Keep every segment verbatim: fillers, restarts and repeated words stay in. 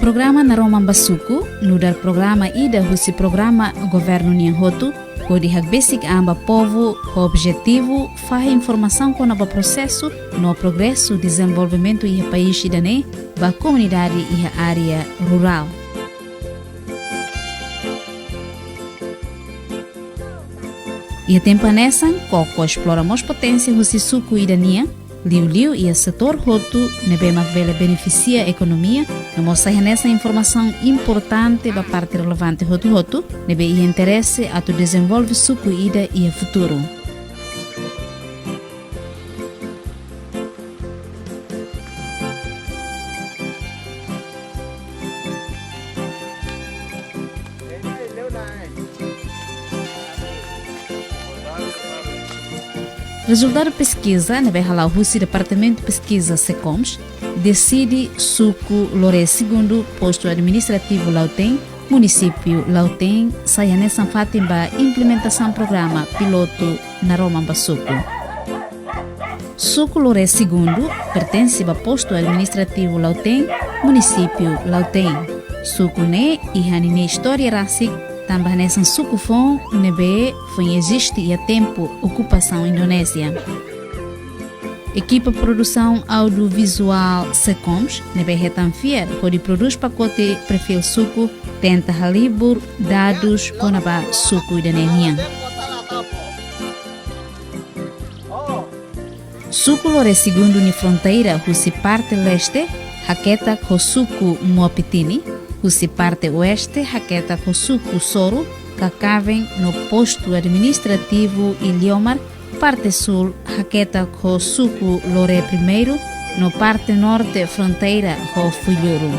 Programa Naroman ba Suku nu'udar programa ida husi programa governu nian hotu, hodi hakbesik an ba povu ho objetivu fahe informasaun kona-ba prosesu no progresu dezenvolvimentu iha país ida-ne'e ba komunidade iha área rurál. Iha tempu hanesan, koko esplora mós poténsia husi suku ida nian, liuliu iha setór hotu ne'ebé mak bele benefisia ekonomia, no mós sai hanesan informasaun importante ba parte relevante hotu-hotu ne'ebé iha interese atu dezenvolve suku ida iha futuru. Rezultadu peskiza ne'ebé hala'o husi Departamentu Peskiza SECOMS deside suku Loré Segundu, postu administrativu Lautém, munisípiu Lautém, sai hanesan fatin ba implementasaun programa pilotu Naroman ba Suku. Suku Loré Segundu pertense ba postu administrativu Lautém, munisípiu Lautém. Suku ne'e iha ninia istória rasik, tanba hanesan suku foun ne'ebé foin eziste iha tempu okupasaun Indonézia. Ekipa produsaun audiovizuál SECOMS ne'ebé hetan fiar hodi prodús pakote perfíl suku tenta halibur dadus kona-ba suku ida-ne'e nian. Suku Loré Segundu nia fronteira husi parte leste haketak ho suku Muapitini, husi parte oeste haketak ho suku Soru, Kakaven no postu administrativu Iliomar, parte súl haketak ho suku Loré Primeiru, no parte norte fronteira ho Fuiloro.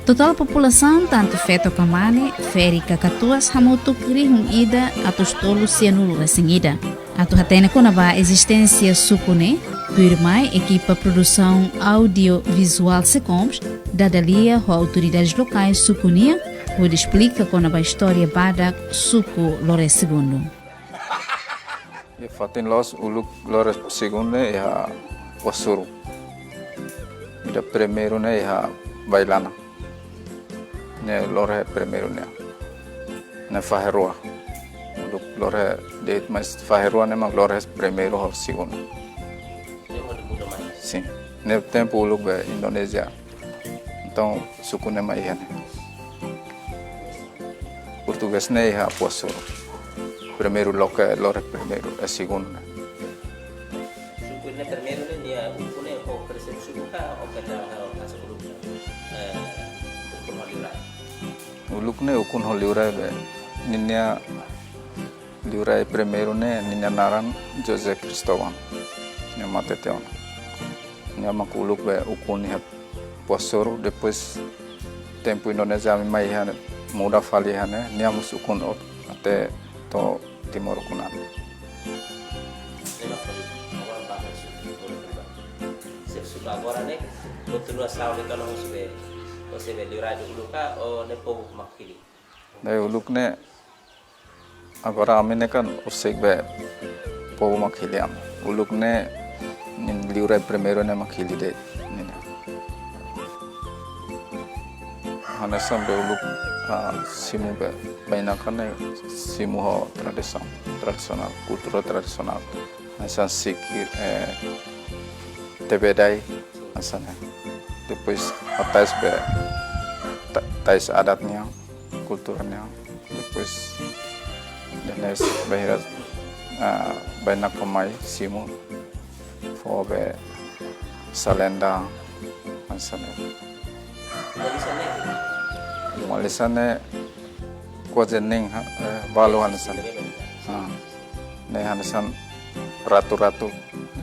Totál populasaun, tantu feto ka mane, ferik ka katuas, hamutuk rihun ida atus tolu sianulu resin ida. Atu hatene kona-ba ezisténsia suku ne'e, tuirmai ekipa produsaun audiovizuál SECOMS dada lia ho autoridades lokais suku nian, hodi esplika kona-ba istória badak suku Loré Segundu. Iha fatin loos, uluk Loré Segundu ne'e iha Puasuru. Ida primeiru ne'e iha Bailana. Ne'e Loré primeiru ne'e. Ne'e fahe rua. Uluk Loré de'it, mas fahe rua ne'e mak Loré primeiru ho segundu. Sin. Ne'e tempu uluk be Indonézia. Entaun, suku ne'e mak iha ne'e. Portugés ne'e iha Puasuru. Primeiru loke Loré primeiru, eh, segundu ne'e. Suku ne'e primeiru ne'e, nia ukun ne'e ho kresip suku ka, ho kena, ho kena suku, eh, ukun ho liurai. Uluk ne'e ukun ho liurai be. Ninia liurai primeiru ne'e, ninia naran José Cristóvão. Nia mate tiha ona. Nia mak uluk be ukun iha Puasuru, depois tempu Indonézia ami mai iha ne'e, muda fali iha ne'e, nia mós ukun o-, até to'o Timor ukun an. Se suku agora ne'e, kontinua saúde ka no se be, o se be liurai uluk ka, o ne'e povu mak hili. Dai uluk ne'e, agora ami ne'e kan husik be povu mak hili ami. Uluk ne'e, nia liurai primeiru ne'e mak hili de'it, ninia. Hanesan be uluk, ah, simu be, bainaka ne'e simu ho tradisaun, tradisionál, kultura tradisionál. Hanesan sikir, eh, tebedai, hanesan ne'e. Depois, hatais be, ta-, tais adat nian, kultura nian. Depois, dehan ne'e bainhira, ah, bainaka mai simu, fó be salenda, hanesan ne'e. Uma lisan ne'e kuaze neen, ha, eh, balu hanesan. Ah, ne'e hanesan ratu-ratu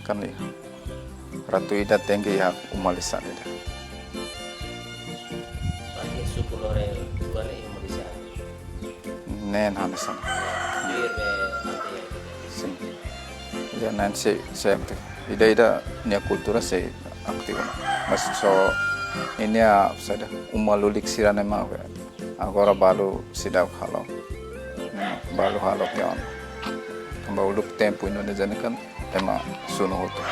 kan iha. Ratu ida tenke iha uma lisan ida. Berarti suku Loré Dua ne'e iha uma lisan. Neen hanesan. Ida be, ante ya. Sin. Ida neen sei, sei aktif. Ida-ida nia kultura sei aktif. Mas só ninia, saida, uma lulik sira-ne'e mak be. Agora balu seidauk halo. Balu halo peon. Tanba uluk tempu Indonézia ne'e kan ema sunu hotu.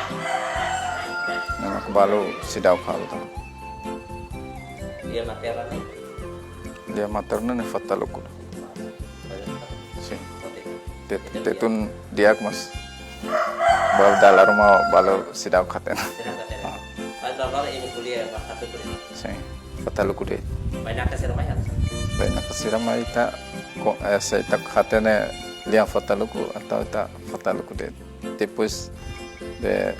Ne'e mak balu seidauk halo tan. Lia materna ne'e? Lia materna ne'e Fataluku. Sin. Tet-, tetun di'ak mas. Balu dala ruma balu seidauk hatene. Seidauk hatene. Ah. Mas balu ini ko'alia ba Fataluku. Sin. Fataluku de'it. Bainaka sira mai halo. Bainaka sira mai ita ko, eh, se ita hatene lian Fataluku atau ita Fataluku de'it. Depois de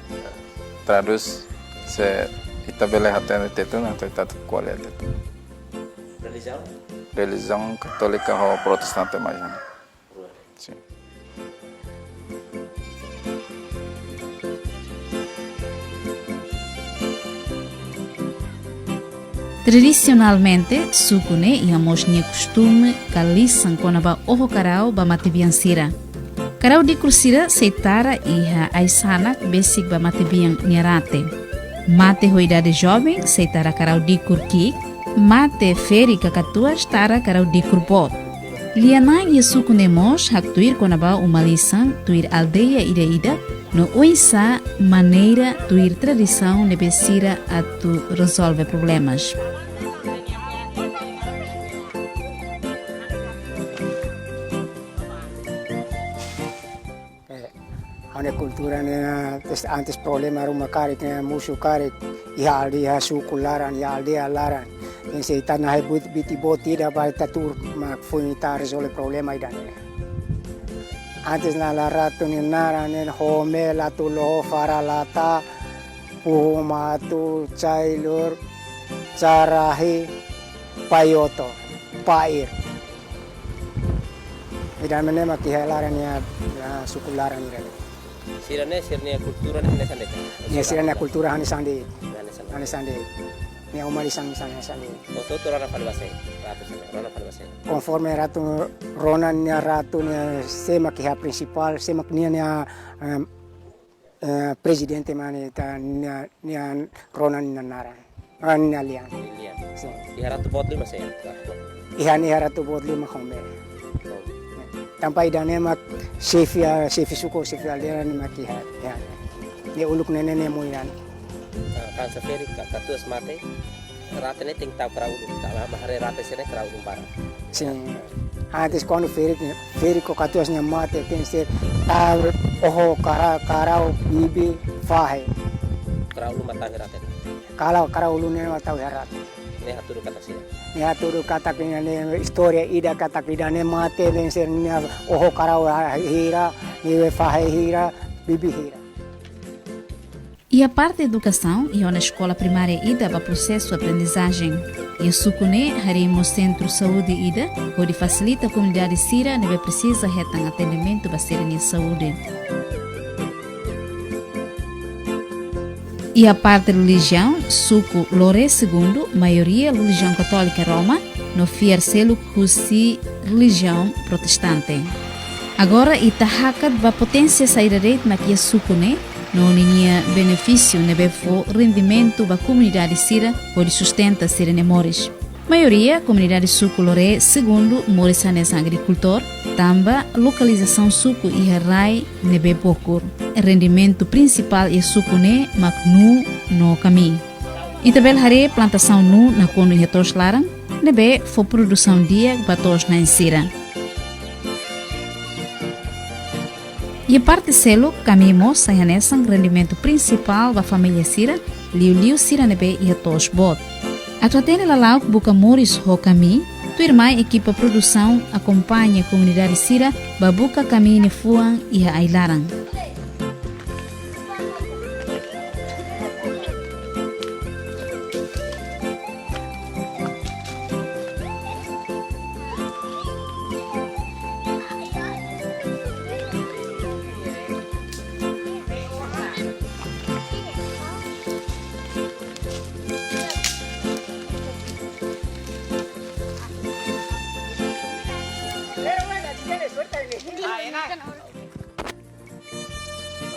tradús se ita bele hatene tetun atau ita ko'alia tetun. Relijiaun? Relijiaun katólika ho protestante mai ona. Rua. Sin. Tradisionalmente, suku ne'e iha mós nia kostume ka lisan kona-ba oho karau ba matebian sira. Karau dikur sira sei tara iha ai-sanak besik ba matebian nia rate. Mate ho idade joven sei tara karau dikur ki'ik, mate ferik ka katuas tara karau dikur boot. Lia-na'in iha suku ne'e mós haktuir kona-ba uma lisan tuir aldeia ida-idak, no oinsá maneira tuir tradisaun ne'ebé sira atu rezolve problemas. Eh, ha'u-nia kultura ne'e, antes, antes problema ruma karik, ne'e mosu karik, iha aldeia, iha suku laran, iha aldeia laran. Tenke sei ita nahe buat, biti boot ida ba ita tuur mak foin ita rezolve problema ida-ne'e. Antes ne'e la ratu nia naran ne'e Home, Latu Loho, Fara Lata, Puhu Matu, Cailur, Carahi, Paioto, Pair. Ida-ne'e mak iha laran nia, ah, suku laran ida-ne'e. Sira-ne'e, sira-nia kultura ne'e hanesan de'it. Nia sira-nia kultura hanesan de'it. Hanesan de'it. Hanesan de'it. Nia uma lisan hanesan de'it. Hotu-hotu rona fali ba sé, ratu sira-ne'e, rona fali ba sé. Konforme ratu rona nia ratu nia sé mak iha prinsipál, sé mak nia nia, em, eh, prezidente mak ne'e ita nia, nia rona nia naran. Ah, nia lian. Lian. Sin. Iha ratu boot liu mak sé, ratu boot. Iha, iha ratu boot liu mak Home. Oh. Tanba ida-ne'e mak xefe, ah, xefe suku, xefe aldeia ne'e mak iha, iha. Nia uluk ne'e ne'e, ne'e moiran. Ah, hanesan ferik ka, katuas mate. Rate ne'e tenke tau karau ulun. Tanba haree rate sira-ne'e karau ulun barak. Sin. Antes kuandu ferik, ferik ka katuas nia mate tenke ser tau oho kara-, karau, bibi, fahe. Karau ulun mak tau iha rate. Kalau karau ulun ne'e mak tau iha rate. Ne'e hatudu katak sira. Ne'e hatudu katak ida-ne'e istória ida katak ida-ne'e mate tenke ser nia oho karau hira, nia fahe hira, bibi hira. Iha parte edukasaun, iha ona eskola primária ida ba prosesu aprendizajen. Iha suku ne'e harii mós sentru saúde ida, hodi fasilita komunidade sira ne'ebé presiza hetan atendimentu ba sira-nia saúde. Iha parte relijiaun, suku Loré Segundu, maioria relijiaun katólika Roma, no fiar seluk husi relijiaun protestante. Agora ita hakat ba poténsia saida de'it mak iha suku ne'e, no ninia benefísiu ne'ebé fó rendimentu ba komunidade sira hodi sustenta sira-nia moris. Maioria komunidade suku Loré Segundu moris hanesan agrikultór, tanba lokalizasaun suku iha rai ne'ebé bokur. Rendimentu prinsipál iha suku ne'e mak nuu no kamii. Ita bele haree plantasaun nuu nakonu iha to'os laran, ne'ebé fó produsaun di'ak ba to'os-na'in sira. Iha parte seluk, kamii mós sai hanesan rendimentu prinsipál ba família sira, liuliu sira ne'ebé iha to'os boot. Atu hatene lala'ok buka moris ho kamii, tuirmai ekipa produsaun akompaña komunidade sira ba buka kamii nia fuan iha ai-laran.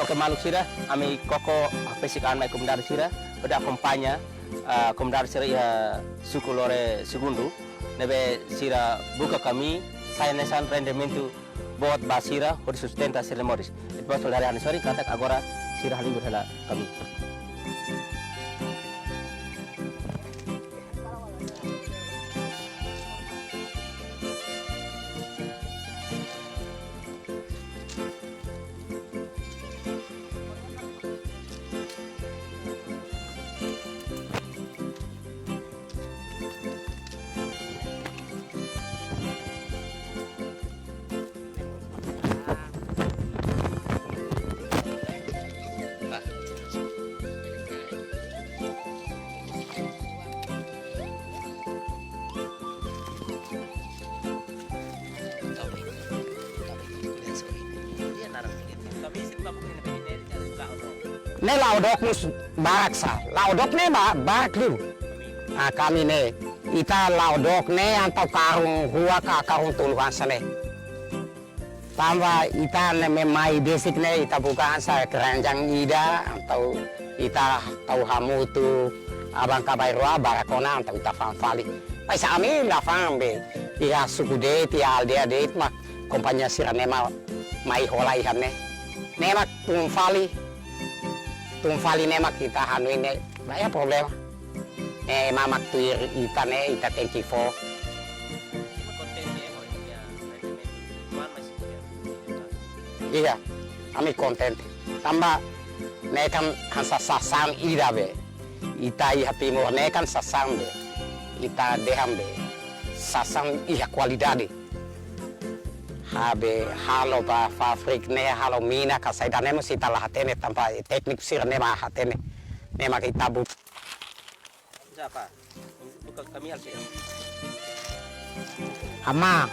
Oke, maluk sira, ami koko hakbesik an mai komunidade sira, hodi akompaña, ah, komunidade sira iha suku Loré Segundu, ne'ebé sira buka kamii, sai hanesan rendimentu boot ba sira hodi sustenta sira-nia moris. Depois soldadu hanesan ne'e katak agora sira halibur hela kami. Ne'e la'o dook mós barak sa. La'o dook ne'e mak barak liu. Ah, kami ne'e. Ita la'o dook ne'e entaun karung rua ka karung tolu hanesan ne'e. Tanba ita ne'e mai besik ne'e ita buka hanesan keranjang ida, entaun ita tau hamutuk aban-bainrua barak ona entaun ita fa'an fali. Mas ami la fa'an be, iha suku de'it, iha aldeia de'it mak kompañia sira-ne'e mak mai hola iha ne'e. Ne'e mak tun fali, tun fali ne'e mak ita hanoin ne'e, la iha problema. Ne'e mak tuir ita ne'e, ita tenke fó. Iya, ami kontente. Tanba ne'e kan hanesan sasán ida be. Ita iha Timor ne'e kan sasán be. Ita dehan be. Sasán iha kualidade. Ha'u be halo ba fabrik ne'e halo mina ka saida ne'e mós ita la hatene tanba tékniku sira-ne'e mak hatene. Ne'e mak ita bu- Siapa? Buka kami alsida. Ama,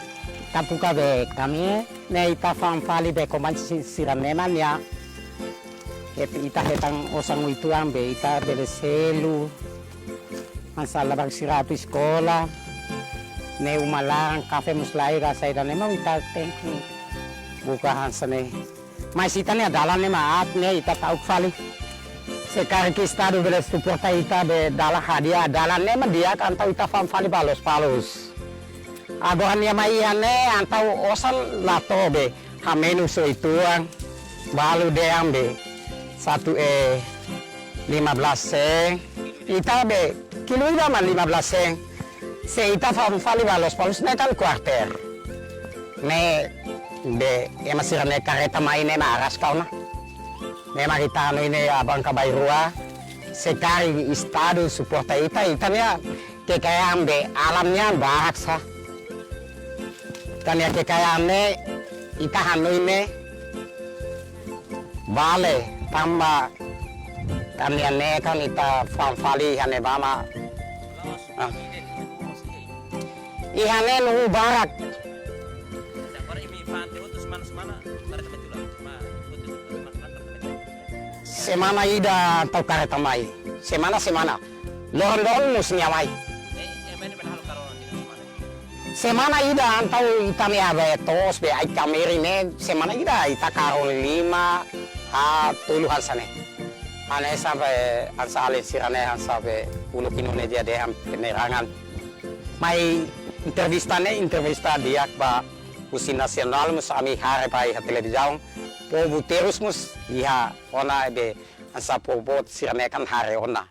ita buka be kami, ne'e ita fa'an fali be kompañia si-, sira-ne'e mak nia. Het-, ita hetan osan uitoan be, ita bele selu. Hanesan labarik sira atu eskola. Ne'e uma laran, kafé mós la iha ka saida ne'e mak ita tenke buka hanesan ne'e. Mas ita-nia dalan ne'e mak aat ne'e ita ta'uk fali. Se karik Estadu bele suporta ita be dalan hadi'a dalan ne'e mak di'ak entaun ita fa'an fali ba Lospalos. Agora nia mai iha ne'e entaun osan la to'o be hamenus uitoan balu dehan be satu e lima belas sen. Ita be kilu ida mak lima belas sen. Se ita fa'an fali ba Lospalos ne'e kan kuarter. Ne'e be ema sira-ne'e kareta mai ne'e mak araska ona. Ne'e mak ita hanoin ne'e aban-bainrua. Se karik Estadu suporta ita, ita-nia kekayaan be alam nian barak sa. Ita-nia kekayaan ne'e ita hanoin ne'e bele tanba ita-nia ne'e kan ita fa'an fali iha ne'ebá mak. Ah. Iha ne'e nu'u barak. Semana ida entaun kareta mai. Semana, semana. Loron-loron mós nia mai. Semana ida entaun ita-nia be to'os be ai-kameri ne'e semana ida ita karun lima, ah, tolu hanesan ne'e. Hanesan be hanesan alin sira-ne'e hanesan be uluk Indonézia dehan penerangan. Mai entrevista ne'e entrevista di'ak ba husi nasionál mós ami haree ba iha televizaun. Povu terus mós iha ona be hanesan povu boot sira-ne'e kan haree ona.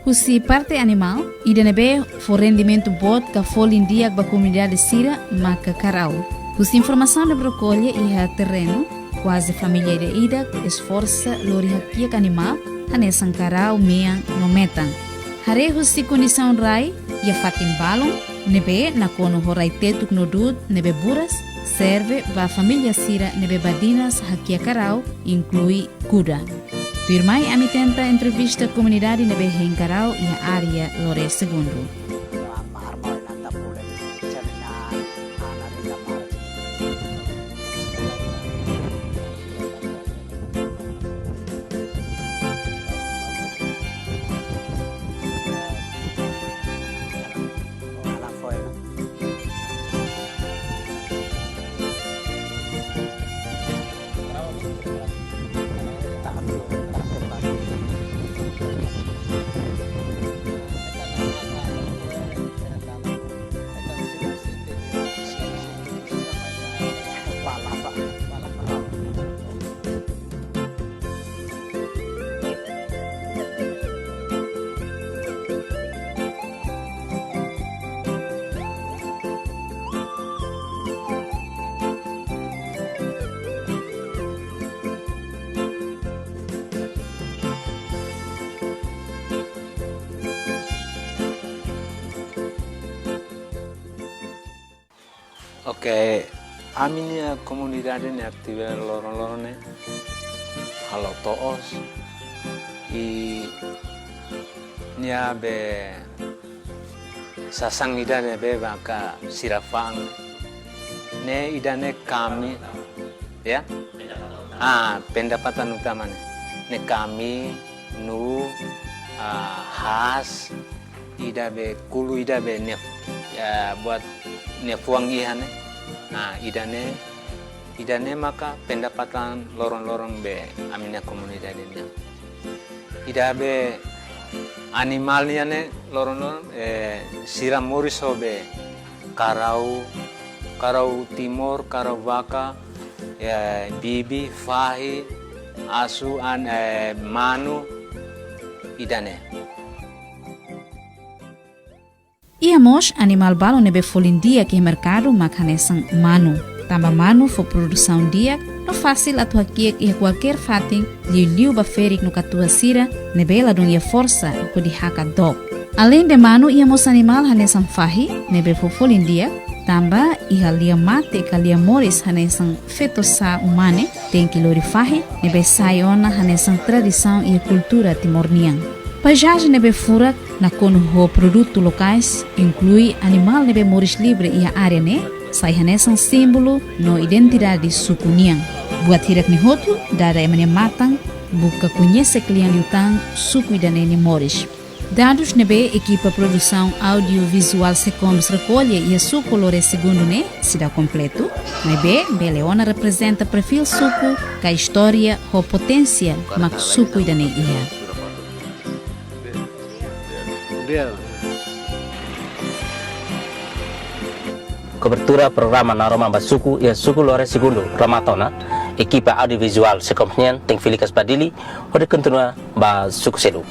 Husi parte animál, ida ne'ebé fó rendimentu boot ka folin di'ak ba komunidade sira maka karau. Husi informasaun ne'ebé rekolla iha terrenu, kuaze família ida-idak esforsa lori hakiak animál, hanesan karau, mean no metan. Haree husi kondisaun rai iha fatin balun, ne'ebé nakonu ho rai tetuk no du'ut ne'ebé buras, serve ba família sira ne'ebé badinas hakiak karau, inklui kuda. Tuirmai ami tenta entrevista komunidade ne'ebé hein karau iha área Lore Segundu. Oke, ami-nia komunidade nia atividade loron-loron ne'e halo to'os, i nia be sasán ida ne'ebé maka sira fa'an ne'e, ida-ne'e kami, ya. Ah, pendapatan utama ne'e. Ne'e kami, nuu, ah, haas, ida be kulu, ida be nia, ya, buat nia fuan iha ne'e. Nah, ida-ne'e, ida-ne'e maka pendapatan loron-loron be ami-nia komunidade nian. Ida be animál nian ne'e loron-loron, eh, sira moris ho be karau, karau Timor, karau vaka, eh, bibi, fahi, asu, an, eh, manu, ida-ne'e. Iha mós animál balu ne'ebé folin di'ak iha merkadu mak hanesan manu. Tanba manu fó produsaun di'ak no fasil atu hakiak iha kualkér fatin, liuliu ba ferik no katuas sira ne'ebé ladún iha forsa hodi hakat dook. Aleinde manu, iha mós animál hanesan fahi ne'ebé fó folin di'ak, tanba iha lia mate ka lia moris hanesan feto sá umane, tenke lori fahi ne'ebé sai ona hanesan tradisaun iha kultura Timor nian. Paizajen ne'ebé furak nakonu ho produtu lokais, inklui animál ne'ebé moris livre iha área ne'e, sai hanesan símbolu no identidade suku nian. Buat hirak-ne'e hotu dada ema nia matan buka koñese kle'an liután suku ida-ne'e nia moris. Dadus ne'ebé ekipa produsaun audiovizuál SECOMS rekolla iha suku Lore Segundu ne'e seidauk kompletu, maibé bele ona reprezenta perfíl suku ka istória ho poténsia mak suku ida-ne'e iha. Kobertura programa Naroman ba Suku iha suku Lore Segundu remata ona. Ekipa audiovizuál SECOMS nian tenke fila kas ba Dili hodi kontinua ba suku seluk.